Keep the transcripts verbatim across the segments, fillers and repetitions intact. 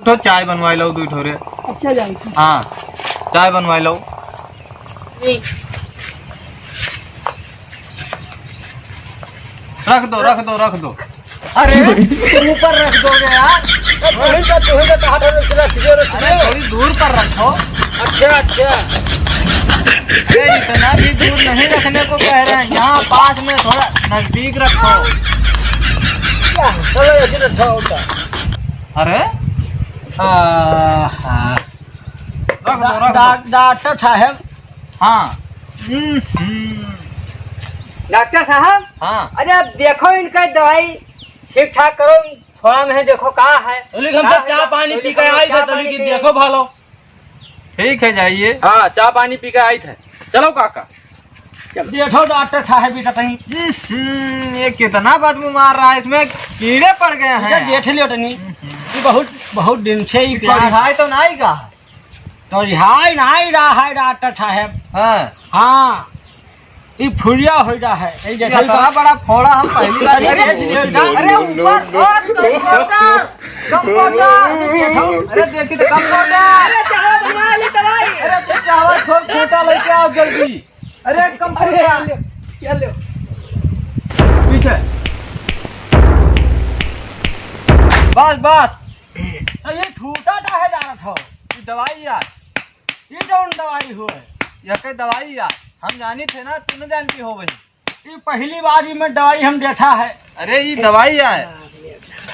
तो चाय बनवाई लाओ, दुइ ठो रे। अच्छा, जाई। हाँ, चाय बनवाई लाओ। रख दो, रख दो, रख दो। अरे, ऊपर रख दोगे यार। अरे, थोड़ी तो, थोड़ी तो कहा था, रख दो, रख दो। अरे, थोड़ी दूर पर रखो। अच्छा, अच्छा। अरे, इतना भी दूर नहीं रखने को कह रहे हैं, यहाँ पास में थोड़ा नजदीक रखो। क्या? चलो, ऐसे रखो, होता। अरे? आहा। रख दो, रख दो। डा-, डा-, डॉक्टर साहब। हाँ। हम्म, हम्म। डॉक्टर साहब। हाँ। अरे, अब देखो, इनका दवाई ठीक ठाक करो, थोड़ा में देखो का है। तोली हमसे का है? चाह पानी तोली पी के आई थे, तोली की देखो भालो। ठीक है, जाइए। हाँ, चाह पानी पी के आई थे। चलो काका। चलो। देखो डॉक्टर साहब, बेटा तनी। हम्म, ये कितना बदबू मार रहा है, इसमें कीड़े पड़ गए हैं। अच्छा, देख लियो तनी। हम्म। ये बहुत, बहुत दिन से ही ये प्यास। कढ़ाई तो नहीं का? तो रिहाई नहीं रहा है डॉक्टर साहब। हाँ। हाँ, ई फुरिया हो रहा है। ई ये देखो इतना बड़ा फोड़ा हम पहली बार अरे, देखे। अरे, अरे, ऊपर, ओ, कंपाउंडर, कंपाउंडर, अरे, देखी तो कंपाउंडर। अरे, चावा बनवा ली दवाई। अरे, तू चावा छोड़, खूंटा लेके आओ जल्दी। अरे, कंपाउंडर। अरे, ले, ले। पीछे। बस, बस। तो ये खूंटा काहे डालत हो? ये दवाई यार। ई कौन दवाई होय? यह के दवाई यार, हम जानी थे ना, तू न जानती हो भाई। ई पहली बार ई में दवाई हम देखा है। अरे, ई दवाई यार।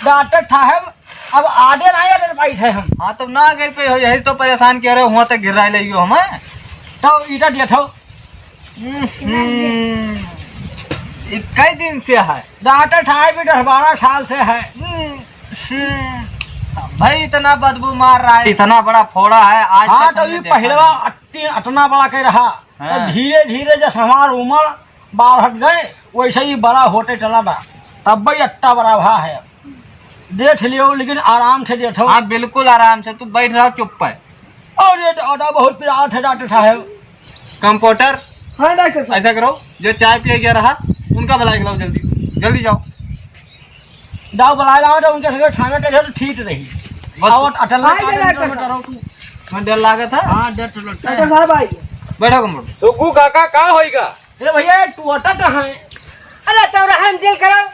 डॉक्टर साहब, अब आगे ना आगे बैठे हम। हाँ, तो ना आगे पे हो, यही तो परेशान किया रहे, हुआ तक गिर रहा है, ले गयो हमें। तो इधर देखो। हम्म, ई कई दिन से है? डॉक्टर साहब, ई दस बारह साल से है। हम्म, भाई, इतना बदबू मार रहा है, इतना बड़ा फोड़ा है, आज हाँ, तक तो हमने ये देखा पहलवा नहीं। अट्टी-, अतना बड़ा के रहा, हाँ। तो धीरे धीरे जैसे हमार उम्र बढ़त गए, वैसे ही बड़ा होते चला था, तब भी अट्टा बड़ा भा है। देख लियो, लेकिन आराम से देखो। हाँ, बिल्कुल आराम से, तू बैठ रहा चुप पे। अरे दादा, बहुत पिरात है डॉक्टर साहब। कंपाउंडर। हाँ डॉक्टर साहब। ऐसा करो, जो चाय पिए गया रहा, उनका बुला के लाओ जल्दी, जल्दी जाओ। जाओ बुला लाओ, तो उनके संगे खाना टेढ़े तो ठीक रही। बस। आओ, अटल हाँ, डॉक्टर साहब। मैं डर लागत है। हाँ, डर तो लगता है। डॉक्टर साहब आइए। बैठो कंपाउंडर। सुग्गू काका, का होइगा? अरे भैया, ये टूटा कहाँ है? अरे तो रहम दिल करो,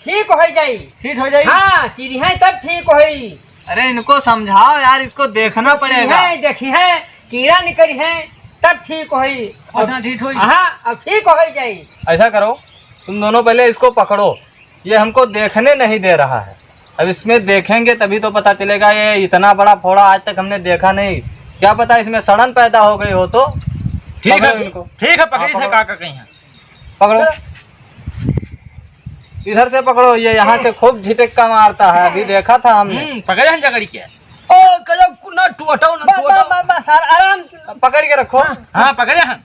ठीक हो जाई। ठीक हो जाई? हाँ, चिढ़िया तब ठीक होई। अरे इनको समझाओ यार, इसको देखना पड़ेगा। चिढ़िया देखी है, कीड़ा निकली है, तब ठीक होई। अच्छा, ठीक होई। हाँ, अब ठीक हो जाई। ऐसा करो, तुम दोनों पहले इसको पकड़ो, ये हमको देखने नहीं दे रहा है। अब इसमें देखेंगे तभी तो पता चलेगा, ये इतना बड़ा फोड़ा आज तक हमने देखा नहीं। क्या पता इसमें सड़न पैदा हो गई हो तो। ठीक है, पकड़ो इनको। ठीक है, पकड़ी हाँ, थे पकड़ो। काका कहीं है। पकड़ो। इधर से पकड़ो, ये यहाँ से खूब झिटक्का मारता है, अभी देखा था हमने। हम्म, पकड़े हैं जकड़ी के। ओ, करो ना टूटो, ना बस, टूटो। बस, बस, बस, सर, आराम। पकड़ के रखो। हाँ। हाँ, पकड़े हैं।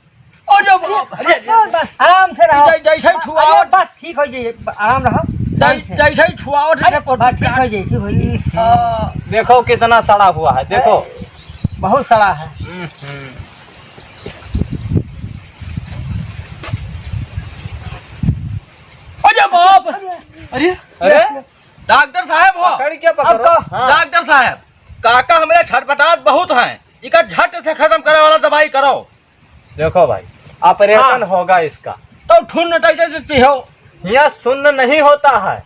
ओ, जो, अरे, अरे, बस, बस, आराम से रहो। जै-, जैसे ही छुआओ। अरे, बस, ठीक हो जाइए, आराम रहो। जै-, आराम से। जैसे ही छुआओ, अरे, जैसे बस, ठीक हो जाइए, ठीक हो जाइए। हाँ। देखो कितना सड़ा हुआ है, देखो। बहुत सड़ा है। हम्म, हम्म। अरे बाप! अरे, अरे? डॉक्टर साहब हो? पकड़ के पकड़ो। अब तो हाँ। डॉक्टर साहब, काका हमरे छटपटात बहुत हैं, इका झट से खत्म करे वाला दवाई करो। देखो भाई, ऑपरेशन हाँ। होगा इसका। तो ठुन्न टैटे देती हो। यहाँ सुन्न नहीं होता है,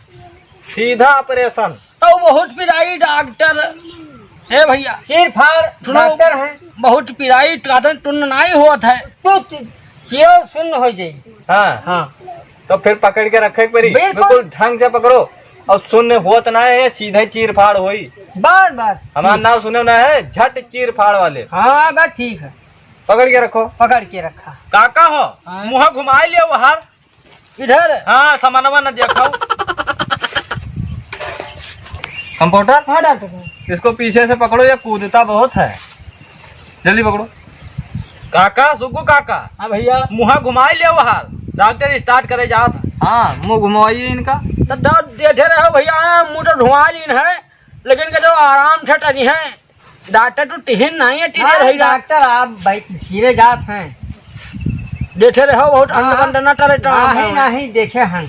सीधा ऑपरेशन। तो बहुत पिराई डॉक्टर। हे भैया। चीर फाड़ सुनो, डॉक्टर हैं। बहुत पिराई, कादन टुन्न नाई होत है। तू चि-, चियो सुन्न हो जाई। हाँ। हाँ। तो फिर पकड़ के रखे के पड़ी। बिल्कुल। बिल्कुल ढंग से पकड़ो। और सुन्न होत ना है, सीधे चीर फाड़ होई। बस, बस। हमार नाम सुने ना है, झट चीर फाड़ वाले। हाँ, बस ठीक है। पकड़ के रखो। पकड़ के रखा। काका हो, हाँ। मुँह घुमाई लियो बाहर। इधर? हाँ, सामानवा न देखो। कंपाउंडर? हाँ, डॉक्टर साहब। इसको पीछे से पकड़ो, ये कूदता बहुत है। जल्दी पकड़ो। काका, सुग्गू काका। हाँ भैया। मुँह घुमाई ले बाहर। डॉक्टर start करे जात। हाँ, मुँह घुमाइए इनका। तो दर्द देते रहो भैया, मुँह तो घुमा लीन है, लेकिन के जो आराम से टरी है। डॉक्टर तो टिहिन नहीं है, टिहिन हाँ, रही ना। डॉक्टर, आप भाई धीरे जात हैं। देखे रहो, बहुत हाँ, अंड बंड ना टरे, टाइम नहीं, है। नहीं, देखे हैं।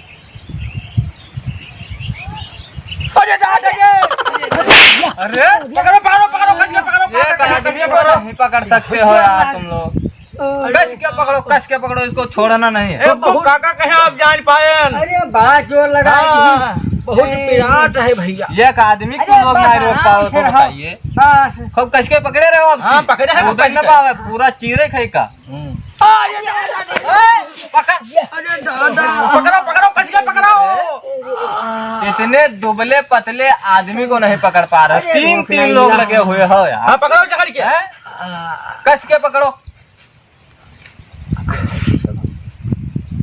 अरे डॉक्टर के, अरे, पकड़ो, पकड़ो, पकड़ो, कस के पकड़ो, ये पकड़ो, कस के आदमी को पकड़ो। नहीं पकड़ सकते हो यार तुम लोग। कस के पकड़ो, कस के पकड़ो, इसको छोड़ना नहीं है। ए, बहुत काका कहे आप जान पाएन। अरे, बड़ा जोर लगा है, हाँ। बहुत ए, पिरात है भैया। ये एक आदमी अरे, क्यों लोग बस नहीं रोक आराम पाओ से तो रहो। बताइए। बस। खूब कस के पकड़े रहो आप हाँ, सी। पकड़े हैं, कूदे पकड़े ना हैं। पावे, पूरा चीरे खाई का। हम्म। अरे दादा रे। ए, पकड़। अरे दादा। पकड़ो, पकड़ो, कस के पकड़ो। इतने दुबले पतले आदमी को नहीं पकड़ पा रहे। अरे तीन, तीन लोग लगे हुए हो यार। हाँ, पकड़ो, पकड़ के। हैं? कस के पकड़ो।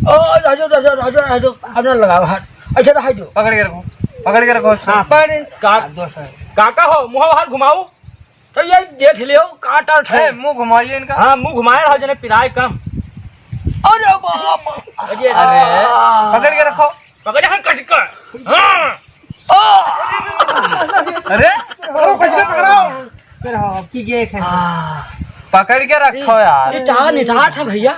ओ, राजू, राजू, राजू, राजू, अपना लगाओ हाथ। अच्छा, रहा दो। पकड़ के रखो, पकड़ के रखो। हाँ, पकड़। का-, दोस्त है। काका हो, मुँह बाहर घुमाओ। तो ये देख लियो, काट आउट है। ए, मुँह घुमाइए इनका। हाँ, मुँह घुमाए रहो, जने पिराए कम। अरे बाप। अरे, अरे, पकड़ के रखो। पकड़े हैं कस के। हाँ। अरे, पकड़ो, कस के पकड़ो। फिर हो, अब की ये है। पकड़ के रखो यार। ये टार निटार था भैया।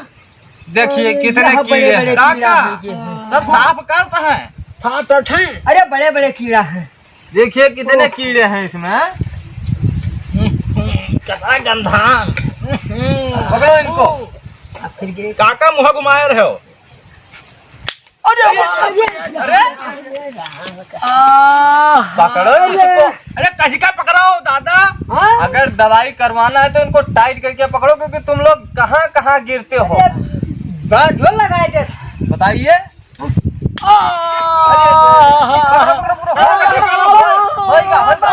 देखिए, कितने यहाँ बड़े कीड़े बड़े हैं। कीड़ा काका, है ये है। सब साफ करते हैं। साफ करते हैं। अरे, बड़े बड़े कीड़ा हैं। देखिए, कितने ओह। कीड़े हैं इसमें। कसा गंधान। पकड़ो इनको। अब फिर ये काका मुँह घुमाए रहे हो। अरे बाप रे। अरे। आह। पकड़ो इसको। अरे कस के पकड़ो दादा। हाँ? अगर दवाई करवाना है तो इनको टाइट करके पकड़ो, क्योंकि तुम लोग कहाँ कहाँ गिरते हो। अरे, बड़ा जोर लगाए थे। बताइए। आह। अरे, रुको, रुको, रुको, रुको। होइगा, होइगा।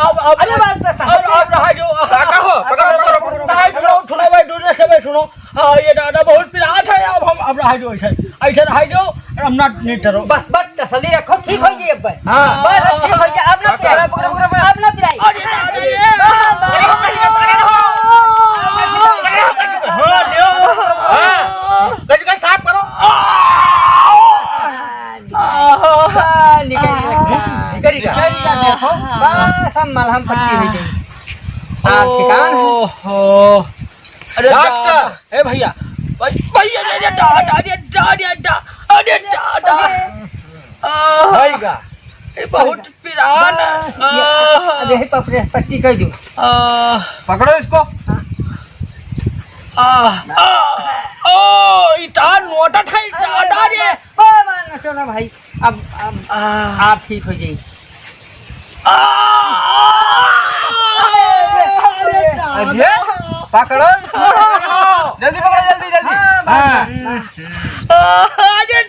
अब, अब, अरे, बात तो अब, अब रहा जो। काका हो, पकड़ो, पकड़ो, पकड़ो। टाइट करो, सुनो भाई, दूर से भाई, सुनो। हाँ, ये दादा बहुत पिरात है, अब हम, अब रहा जो ऐसे, ऐसे रहा जो, अब ना नहीं डरो। बस, बस, तसल्ली रखो, ठीक हो जाए अब। हाँ। बस, ठीक हो जाए, अब ना पिराई। पकड़ो, पकड़ो, पकड़ो। अब ना पिराई। अरे दादा रे। बस, बस। हाँ, लियो। हाँ। गज, गज साफ करो। हाँ, निकल गया। निकल गया। निकल गया, देखो। बस, अब मलहम पट्टी हो गई। हाँ, ठिकान है। ओहो। अरे डॉक्टर, दादा। ए भैया, भाई, भैया, अरे, अरे, डा-, डा-, अरे, डा-, अरे, डा-, अरे, डा-, डा-, आ, भैया। ए, बहुत पिरान। बस, ये, आ। अरे, हे, पकड़े, पट्टी कर दो। आ। पकड़ो इसको। आ, आ, ओ, इटा नोटत है, इटा, अरे, अरे। बाबा, नचो ना भाई, अब, अब आ। आप ठीक हो जाइए। आ। अरे, पकड़ो इसको। जल्दी पकड़ो, जल्दी, जल्दी। हाँ, हाँ। बस, बस। अरे,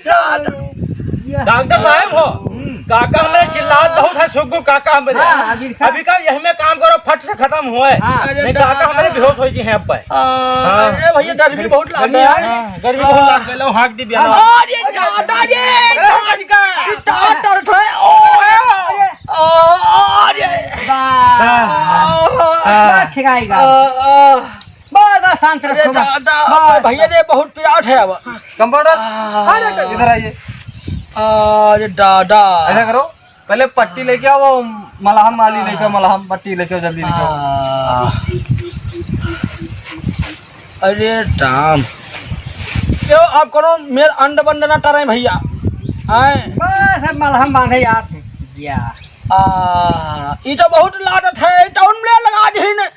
डॉक्टर साहब हो, हम्म। काका हमरे चिल्लात बहुत है, सुग्गू काका हमरे। हाँ, अभी का अभी का यही में काम करो, फट से खत्म हुए। हाँ। नहीं, काका हमरे बेहोश हो जी हैं अब पे। आ, हाँ। अरे भैया, गर्मी बहुत लाग गर्मी रहा है। हाँ, गर्मी बहुत लाग रहा है, हाँक दी बियान। अरे दादा रे, अरे, काका। डॉक्टर थे, ओ, अरे। अरे। बस। हाँ। बस, ठीक आएगा। आ, आ। बस, बस, शांत अरे रखो, बस। दादा, बस, भैया बस। रे, बहुत पिरात है अब। कंपाउंडर, आ। अरे, इधर आइए। अरे दादा। ऐसा करो, पहले पट्टी लेके आओ, वो मलहम वाली लेके आओ, मलहम पट्टी लेके आओ, जल्दी लेके आओ। आ। अरे राम। क्यों, अब कोनो मेर अंड बंड ना टरे भैया। आए। बस, अब मलहम बांधे यार। या। आ, ई तो बहुत लादत है, ई तो उनले लगा दही ने।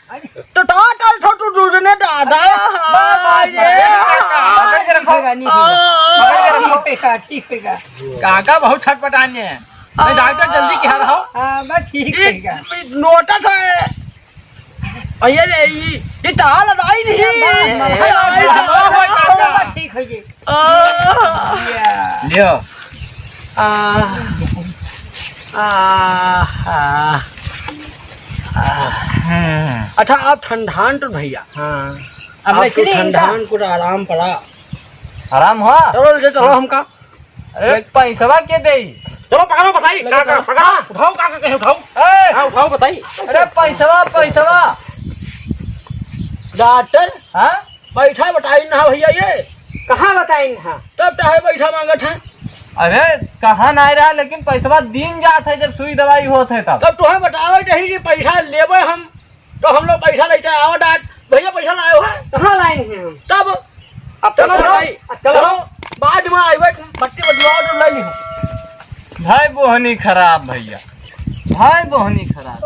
तो टा, टा, तो तू दूध ने दादा। अरे, हाँ, बाबा रे। पकड़ के रखो। ठीक होगा, नहीं होगा। आ। पकड़ के रखो। ठीक होगा, ठीक होगा। काका बहुत छटपटाने हैं। नहीं, डॉक्टर जल्दी कह रहा हो। हाँ, बस ठीक ई, होगा। ई नोटत है। अरे रे, ई, ई ताल अदाई नहीं। बस, बस, बस, बस, बस, ठीक हो गए। आ, या। लियो। आ, आ, आ, आ। हम्म। अच्छा, आप ठंडान तो भैया। हाँ। अब आप तो ठंडान को आराम पड़ा। आराम हुआ? चलो, ले चलो हमका। अरे, पैसवा के देई? चलो, पकड़ो, बताई, लेके काका, चलो। पकड़ो, उठाओ, काका कहे, उठाओ। ए! हाँ, उठाओ, बताई। अरे, पैसवा, पैसवा। डॉक्टर? हाँ? बैठा बताई ना भैया ये। कहाँ बताई ना? तब चाहे पैसा मांगत है। अरे, कहाँ ना रहा, लेकिन पैसवा दीन जात है, जब सुई दवाई होत है तब। तब तुम्हें बतावे नहीं कि पैसा लेबे हम। तो हम लोग पैसा लेते आवा डाट, भैया पैसा लाए हो? कहाँ लाए हैं हम? तब अब चलो, चलो चलो, भाई, अब चलो। चलो, बाद में आइबे, बट्टी बदलवा तो ले ली। भाई बोहनी खराब भैया, हाय बहनी खराब।